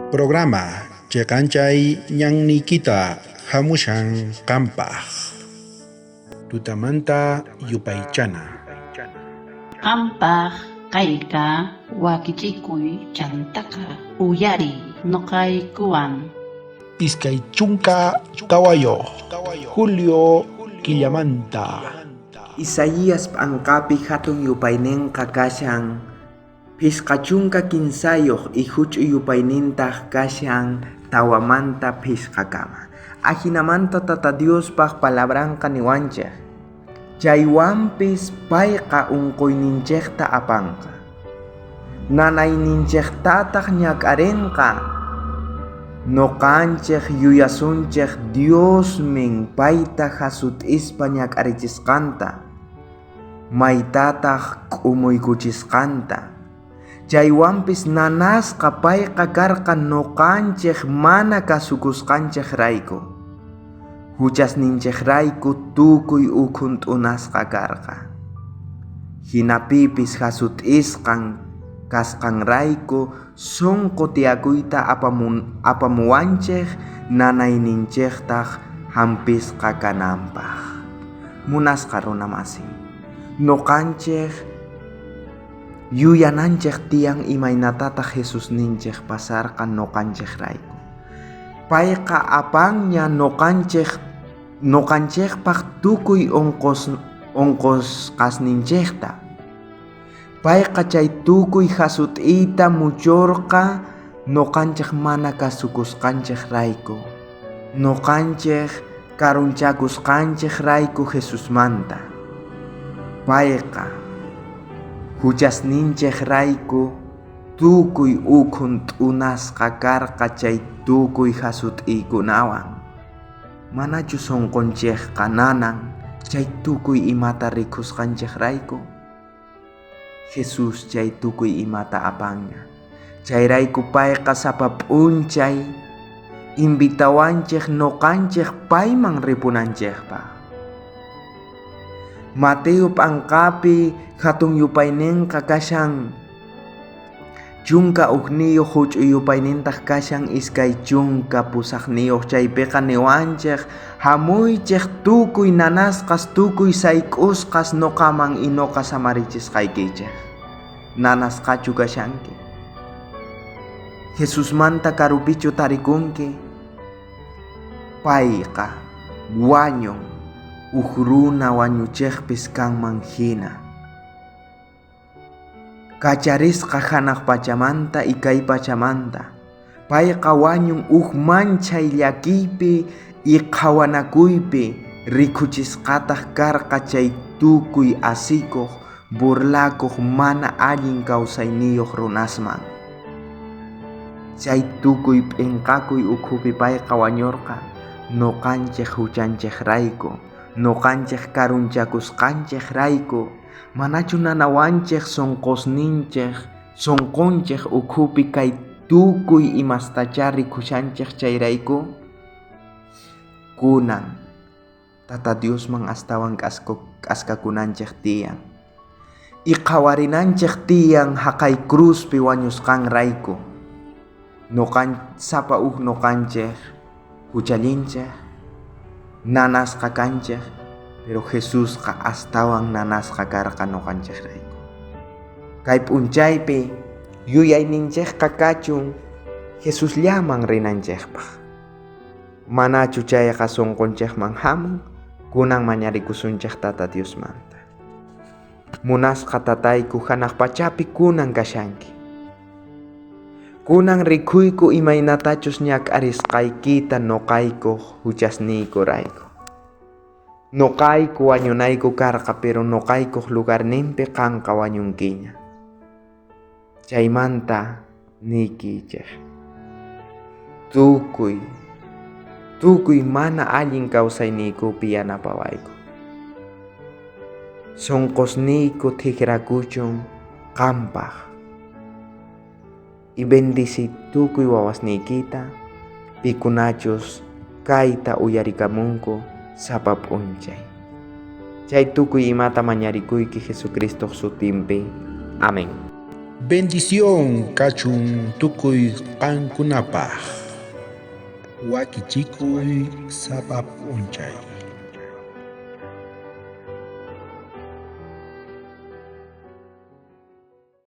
Programa Cheqanchay ñanniykita hamushan qampaq. Tutamanta yupaychana. Qampaq kayqa wakichikuy chantaqa uyariy noqaykuwan. 24 julio killamanta. Isaías p'anqapi hatun yupaynenqa kashan 53 y huch'uy yupaynintaq kashan 4manta 5kama. Ajinamanta Tata Diospaq palabranqa niwanchej. Chaywanpis payqa unquyninchejta apanqa. Nanayninchejtataq ñak'arinqa. Noqanchej yuyasunchej Diosmin payta hasut'ispa ñak'arichisqanta. Maytataq k'umuykuchisqanta. Chaywanpis nanasqa payqa karqa noqanchej mana kasukusqanchejrayku. Huchasninchejrayku tukuy ukhun t'unasqa karqa. Hinapipis hasut'isqan kasqanrayku sunqu tiyakuyta apamuwanchej nanayninchejtaj hampisqa kananpaq. Munasqa runamasi. Noqanchej yuyananchej tiyan imaynatataq Jesusninchej pasarqa noqanchejrayku. Payqa apanña noqanchejpaq tukuy unqusqasninchejta. Payqa chay tukuy hasut'iyta muchorqa noqanchej mana kasukusqanchejrayku. Noqanchej karunchakusqanchejrayku Jesusmanta. Payqa huchasninchejrayku tukuy ukhun t'unasqa karqa chay tukuy hasut'iykunawan. Manachu sunqunchejqa nanan chay tukuy imata rikusqanchejrayku? Jesús chay tukuy imata apanña. Chayrayku payqa sapa p'unchay invitawanchej noqanchej payman ripunanchejpaq. Mateo p'anqapi hatun yupaynenqa kashan 11 huch'uy yupaynintaq kashan 28 chaypiqa niwanchej hamuychej tukuy nanasqas tukuy sayk'usqas noqaman y noqa samarichisqaykichej. Nanasqachu kashanki? Jesusmanta karupichu tarikunki? Payqa wañun uj runa wañuchejpis kanman hina. Kacharisqa hanaq pachamanta y kay pachamanta. Payqa wañun uj manchay llakiypi y qhawanakuypi rikuchisqataq karqa chay tukuy asikuq burlakuq mana allin kawsayniyuq runasman. Chay tukuy p'inqakuy ukhupi payqa wañurqa noqanchej huchanchejrayku, noqanchej karunchakusqanchejrayku, manachu nanawanchej sunqusninchej, sunqunchej ukhupi kay tukuy imastachá rikushanchej chayrayku? Kunan Tata Diosman astawan k'askakunanchej tiyan. Y qhawarinanchej tiyan haqay cruzpi wañusqanrayku. Sapa uj noqanchej huchallinchej, nanasqa kanchej, pero Jesusqa astawan nanasqa karqa noqanchejrayku. Kay p'unchaypi yuyayninchejqa kachun Jesusllaman rinanchejpaq. Manachu chayqa sunqunchejman hamun, kunan mañarikusunchej Tata Diosmanta. Munasqa tatayku hanaq pachapi kunan kashanki. Kunan rikuyku imaynatachus ñak'arisqaykita noqaykuq huchasniykurayku. Noqayku wañunayku karqa, pero noqaykuq lugarninpi qanqa wañunkiña. Chaymanta niykichej. Tukuy mana allin kawsayniykupi yanapawayku. Sunqusniyku tijrakuchun qampaq. Y bendici tukuy wawasniykita, pikunachus kayta uyarikamunku sapa p'unchay. Chay tukuy imata mañarikuyki Jesucristo sutinpi. Amén. Bendición kachun tukuy qankunapaj. Wakichikuy sapa p'unchay.